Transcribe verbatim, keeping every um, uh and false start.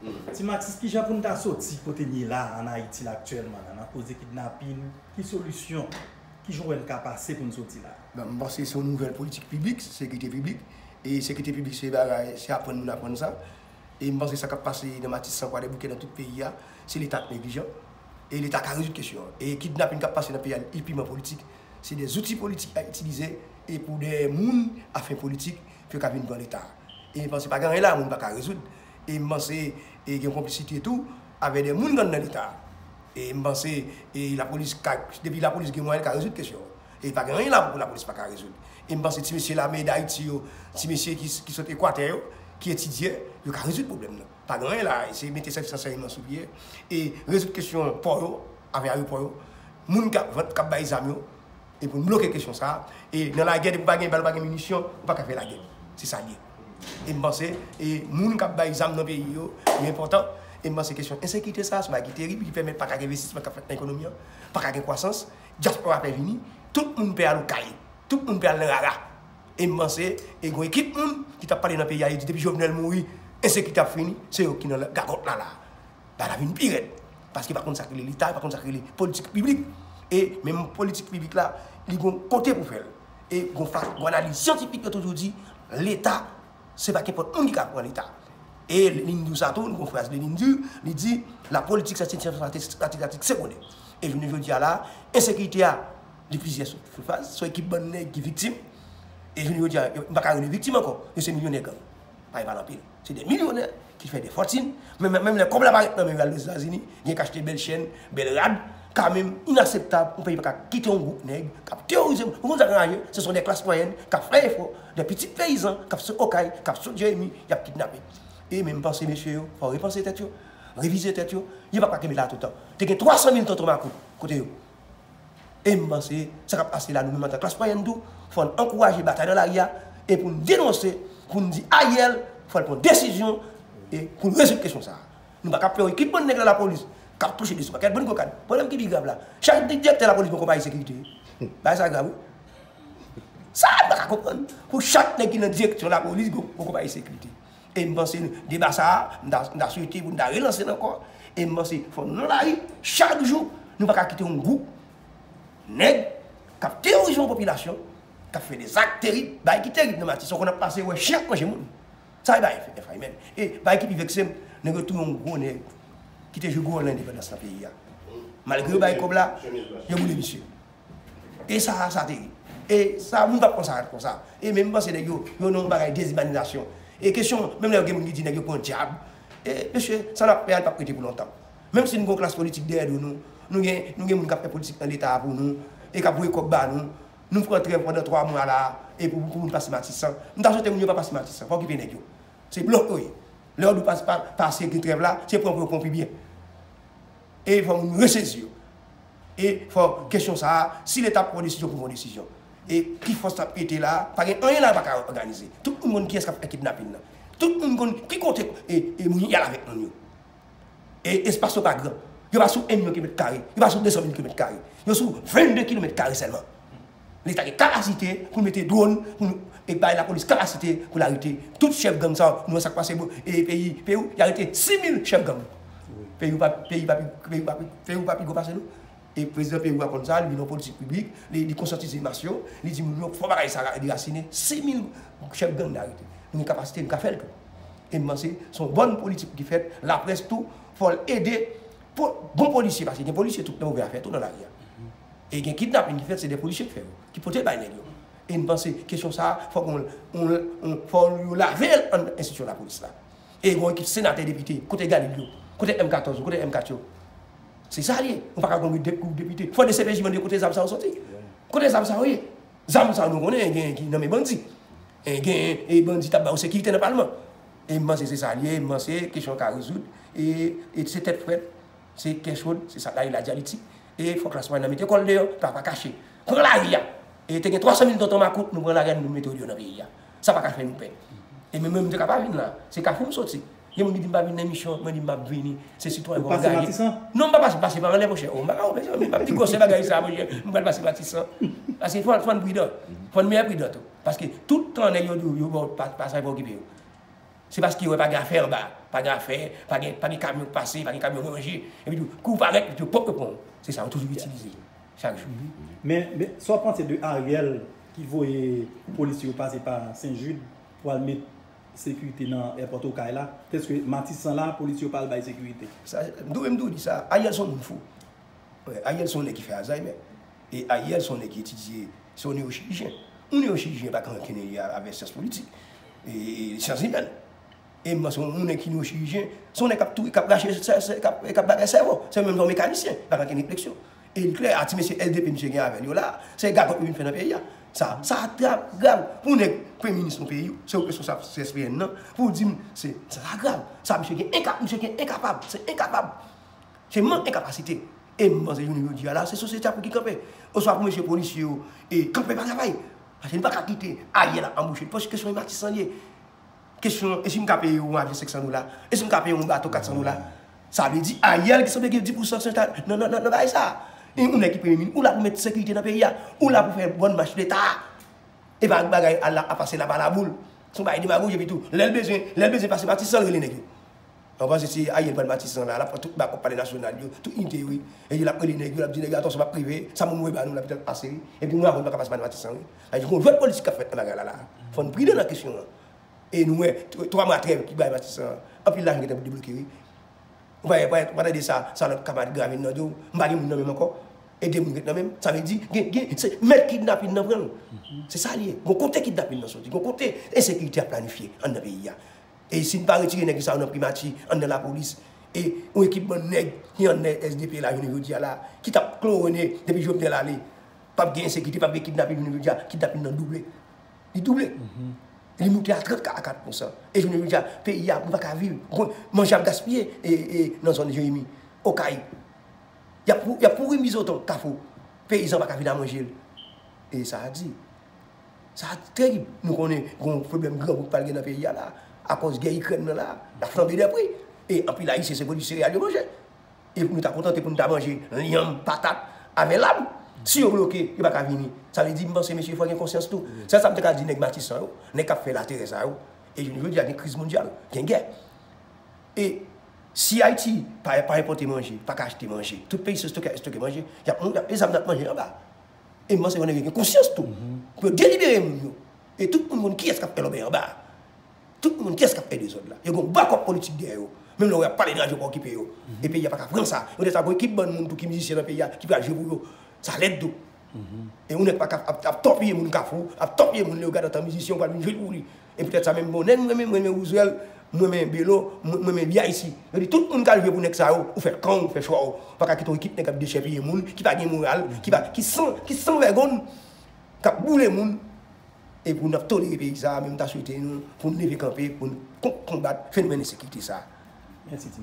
Ti Matis, kijan pou n ta soti kote n ye la ann Ayiti la aktyèlman la, nan koze kidnapin, ki solisyon, kijan w wè n ka pase pou n soti la? Bon, m panse se yon nouvèl politik piblik, sekirite piblik. E sekirite piblik se bagay, se aprann moun aprann sa. E m panse sa k ap pase nan Matisan, Kwadèboukè, nan tout peyi a, se Leta k neglijan. E Leta ka rezoud kesyon an. E kidnapin k ap pase nan peyi a, li piman politik. Se de zouti politik a itilize e pou de moun a fen politik pou yo ka vin pran Leta. E m panse pa gen anyen la moun pa ka rezoud. E m panse e gen konplisite tou avè de moun k anndan Leta. E m panse e lapolis ka, depi lapolis gen mwayen, li ka rezoud kesyon an. E pa gen anyen la pou lapolis pa ka rezoud. E m panse ti mesye lame Dayiti yo, ti mesye ki, ki sot Ekwatè yo, ki etidye, yo ka rezoud pwoblèm nan. Pa gen anyen la, se mete sèvis ransèyman sou pye. E rezoud kesyon pò yo, avè ayewopò yo. Moun k ap vann, k ap bay zam yo, e pou n bloke kesyon sa a. E nan lagè, depi w pa gen bal, w pa gen minisyon, ou pa ka fè lagè. Se sa l ye. E m panse, e moun k ap bay zam nan peyi yo, yo enpòtan. E m panse kesyon ensekirite sa a, se yon bagay ki terib, ki pèmèt pa ka gen envestisman k ap fèt nan ekonomi an, pa ka gen kwasans, dyaspora pè vini, tout moun pè al okay, tout moun pè al nan rara. E m panse, e gen yon ekip moun ki t ap pale nan peyi a, yo di depi Jovenel mouri, ensekirite ap fini, se yo ki nan gagòt la la. Bagay la vin pi rèd. Paske pa konn sa k rele Leta, pa konn sa k rele politik piblik. E menm politik piblik la, li gon kote pou fè l. E gon fa, gon analiz syantifik yo toujou di, Leta, se pa kenpòt moun ki ka pran Leta. E Lelin di w sa tou, gon fraz Lelin di, li di, la politique, c'est une science stratégique, stratégique secondaire. E jounen jodi a la, ensekirite a, li plizyè sou, sou faz, se yon ekip bann nèg ki viktim. E jounen jodi a, yo, m pa ka rele viktim ankò, yo se milyonè gang. Pa gen pale anpil. Se de milyonè ki fè de fòtin. Men, men, menm lè kòb la parèt nan men yo al Ozetazini, gen k achte bèl chèn, bèl rad, kanmenm inakseptab, yon peyi pa ka kite yon gwoup nèg k ap teworize moun. Ou konn sa k anraje? Se son de klas mwayèn k ap fè efò, de pitit peyizan k ap sot Okay, k ap sot Jeremi, y ap kidnape. E men m panse mesye yo, fò yo repanse tèt yo, revize tèt yo, yo pa ka kenbe la toutan. Te gen twa san mil tonton makout, kote yo? E m panse, sa k ap pase la, nou menm antan klas mwayèn tou, fò n ankouraje batay nan lari a, e pou n denonse, pou n di Ariel, fò l pran desizyon, e pou n rezoud kesyon sa a. Nou pa ka fè yon ekip bann nèg nan lapolis, k ap touche de sou pakèt bann gwo kad. Pwoblèm ki pi grav la, chak di-, direktè lapolis gon konpayi sekirite. Bagay sa grav, wi. Sa, m pa ka konprann. Pou chak nèg ki nan direksyon lapolis, gon, gon konpayi sekirite. E m panse deba sa a, m ta, m ta swete pou n ta relanse l ankò. E m panse fò nou nan lari chak jou. Nou pa ka kite yon gwoup nèg k ap teworize yon popilasyon, k ap fè de zak terib, bagay ki terib nan Matisan, w konn ap pase, wè chen ap manje moun. Sa e bagay F M N. E bagay ki pi vekse m, nèg yo touye yon gwo nèg ki te jwe gwo wòl nan endepandans nan peyi a. Malgre yo bay kòb la, yo boule misye. E sa, sa terib. E sa, moun p ap pran sa konsa. E menm panse nèg yo, yo nan yon bagay dezimanizasyon. E kesyon, menm lè yo gen moun ki di nèg yo pran dyab. E mesye, sa n ap fè a, li p ap rete pou lontan. Menm si n gen yon klas politik dèyè do nou, nou gen, nou gen moun k ap fè politik nan Leta a pou nou, e k ap voye kòb ba nou, nou pran trèv pandan twa mwa la, e pou, pou moun pase Matisan. M ta swete moun yo pa pase Matisan, pa okipe nèg yo. Se blòk yo ye. Lè yo di w pase, pa, pase gen trèv la, se pran pou yo pran pi byen. E fò moun resezi yo. E fò kesyon sa a, si Leta pran desizyon pou pran desizyon. E ki fòs l ap mete la, pa gen anyen la yo pa ka òganize. Tout moun konn kiyès k ap fè kidnapin nan. Tout moun konn ki kote e, e moun y al avèk moun yo. E espas yo pa gran. Yo pa sou en milyon kilomèt kare. Yo pa sou de san mil kilomèt kare. Yo sou vennde kilomèt kare sèlman. Leta gen kapasite pou l mete dwòn, pou l, e bay lapolis kapasite pou l arete tout chèf gang sa yo. Nou wè sa k pase, e peyi Pewou, y arete sis mil chèf gang. Wi. Peyi w pa, peyi pa pi, peyi pa pi, peyi w pa pi gwo pase nou. E prezidan Pewou a konn sa, li vin yon politik piblik, li, li konsyatize mas yo, li di moun yo, fò bagay sa a derasinen, sis mil chèf gang n arete. Nou gen kapasite, nou ka fè l tou. E m panse, se yon bòn politik ki fèt, laprès tou, fò l ede, pou, bon polisye, paske gen polisye tou k nan move afè tou nan lari a. E gen kidnapin ki fèt, se de polisye k fè yo, ki pote l bay nèg yo. E m panse kesyon sa a, fòk on, on, on, fò yo lave l anndan enstitisyon lapolis la. E gen yon ekip senatè, depite, kote Galil yo, kote M katòz yo, kote M kat yo? Se sa l ye. Ou pa ka gen yon de-, gwoup depite. Fò D C P J mande kote zam sa yo soti. Kote zam sa yo ye? Zam sa yo nou konnen gen ki nan men bandi. E gen e bandi t ap ba yo sekirite nan palman. E m panse se sa l ye, m panse kesyon an ka rezoud. E, e se tèt frèt. Se kè chod, se sa k rele la dyalitik. E fò klas mwayèn nan mete kò l deyò, pa, pa kache. Pran lari a. E te gen twa san mil tonton makout, nou pran lari a, nou mete yo deyò nan peyi a. Sa pa ka fè nou pè. E menm mwen, m te ka pa vin la. Se Kafou m soti. Gen moun ki di m pa vin nan emisyon, mwen di m p ap vini. Se sitwayen pou angaje. Ou pase Matisan? Non, m pa pase, pase pa anlè, monchè. O, m pa ka, m p ap di gwosè bagay sa, monchè. M pral pase Matisan. Paske fò, fò n pridan. Fò n meyè pridan tou. Paske tout tan nèg yo di w, yo ba w pa, pasaj pou okipe yo. Se paske yo wè pa gen afè anba. Pa gen afè, pa gen, pa gen kamyon k pase, pa gen kamyon manje. Epi tou, kou w parèt, epi tou, pòp yo pran w. Se sa yo toujou itilize chak jou. Men, men sa w panse de Ariel ki voye polisye yo pase pa Sen Jid pou al met sekirite nan èpòt Okay la? Tèske Matisan la, polisye yo pa al bay sekirite. Sa, m tou menm tou di sa, Ariel se yon moun fou. Ariel se yon nèg ki fè Alzheimer. E Ariel se yon nèg ki etidye, se yon newochirijyen. Yon newochirijyen pa ka ankenn li avè syans politik, e, e syans imèn. E m panse yon nèg ki newochirijyen, se yon nèg k ap touye, k ap rache, k ap bagay sèvo. Se menm jan yon mekanisyen, pa ka ankenn refleksyon. E li klè, a ti mesye S D P misye gen avè l yo la, se gagòt yo vin fè nan peyi a. Sa, sa grav, grav. Pou nèg premye minis yon peyi, se ou k responsab C S P N nan, pou w di m, se, sa grav. Sa misye gen, enka, misye gen enkapab, se enkapab. Se mank enkapasite. E m panse jounen jodi a la, se sosyete a pou ki kanpe. Oswa pou mesye polisye yo, e kanpe pa travay. Paske nou pa ka kite Ariel ap anboche nou. Paske kesyon e Matisan li ye. Kesyon, e si m ka peye yon avyon senk san dola? E si m ka peye yon bato kat san dola? Sa vle di Ariel ki sanble gen dis pousan nan, nan, nan, nan bagay sa. E ou nèg ki premye minis, ou la pou met sekirite nan peyi a. Ou la pou fè bòn mach leta a. E pa bagay al la, a pase la pa laboul. Se yon bagay demagoji epi tou. Lè l bezwen, lè l bezwen pase Matisan, l rele nèg yo. Mwen panse se Ariel pral Matisan la, l ap pran tout bakòp Palè Nasyonal yo, tout inite yo, wi. Epi l ap rele nèg yo, l ap di nèg yo, atansyon, m ap rive, sa moun mwen ba nou la, pete l pase, wi. Epi nou avè n pa ka pase pa Matisan, wi. Sa vle di gon jwèt politik k ap fèt nan bagay la la. Fò n pridan nan kesyon an. E nou wè, twa mwa trèv ki bay Matisan an, anpil lajan gentan pou debloke, wi. Ou pa, pa, pa tande sa, sa lòt kamarad Gravin nan di w, m pa gen moun nan men m ankò. E de moun ret nan men m. Sa vle di, gen, gen, se mèt kidnapin nan pran l. Se sa l ye. Gon kote kidnapin nan soti, gon kote ensekirite a planifye anndan peyi a. E si n pa retire nèg sa yo nan primati, anndan lapolis, e yon ekip bann nèg ki anndan S D P la jounen jodi a la, ki t ap klowone depi Jovenel ale, p ap gen ensekirite, p ap gen kidnapin jounen jodi a, kidnapin nan double. Li double. Li moute a trant a kat pousan. E jounen jodi a, peyi a, nou pa ka viv. Manje ap gaspiye e, e, nan zòn Jeremi, Okay. Y ap, y ap pouri mizoton, Kafou. Peyizan pa ka vin a manje l. E sa a di. Sa terib. Nou konnen gon pwoblèm grangou k pral gen nan peyi a la, akòz gè Ikrèn nan la, la flambée des prix. E anpil Ayisyen se pwodui sereyal yo manje. E pou nou ta kontante pou nou ta manje lyanm, patat, avè lam. Si yo bloke, yo pa ka vini. Sa vle di, m panse mesye fò gen konsyans tou. Sèl sa m te ka di nèg Matisan yo, nèg k ap fè laterè sa yo. E jounen jodi a gen kriz mondyal, gen gè. E si Ayiti pa, pa enpòte manje, pa ka achte manje, tout peyi se stoke, stoke manje, y ap, y ap, e zam n ap manje anba. E m panse fò nèg yo gen konsyans tou. Pou yo delibere moun yo. E tout moun konn kiyès k ap fè lòbèy anba. Tout moun, kiyès k ap fè dezòd la? Yo gen yon bakòp politik dèyè yo. Menm lè w wè y ap pale nan radyo pa okipe yo. E peyi a pa ka pran sa. Yo te sa gon ekip bann moun tou ki mizisyen nan peyi a, ki pral jwe pou yo. Sa lèd tou. E yon nèg pa ka ap, ap tòpiye moun Kafou, ap tòpiye moun Leyogad antan mizisyen, ou pral vin jwe pou li. E poutèt sa menm, bon, nèg mwen menm, mwen renmen Rouzwèl, mwen renmen Belo, mwen, mwen renmen B I C. Yo di tout moun k al jwe pou nèg sa yo, ou fè kan w, ou fè chwa w. Ou pa ka kite yon ekip nèg ap dechèpiye moun, ki pa gen moral, ki pa, ki san, ki san vègonn, k ap boule moun. E pou n ap tolere peyi sa a, men m ta swete nou pou n leve kanpe, pou n kon-, konbat fenomèn ensekirite sa a. Mèsi, Timote.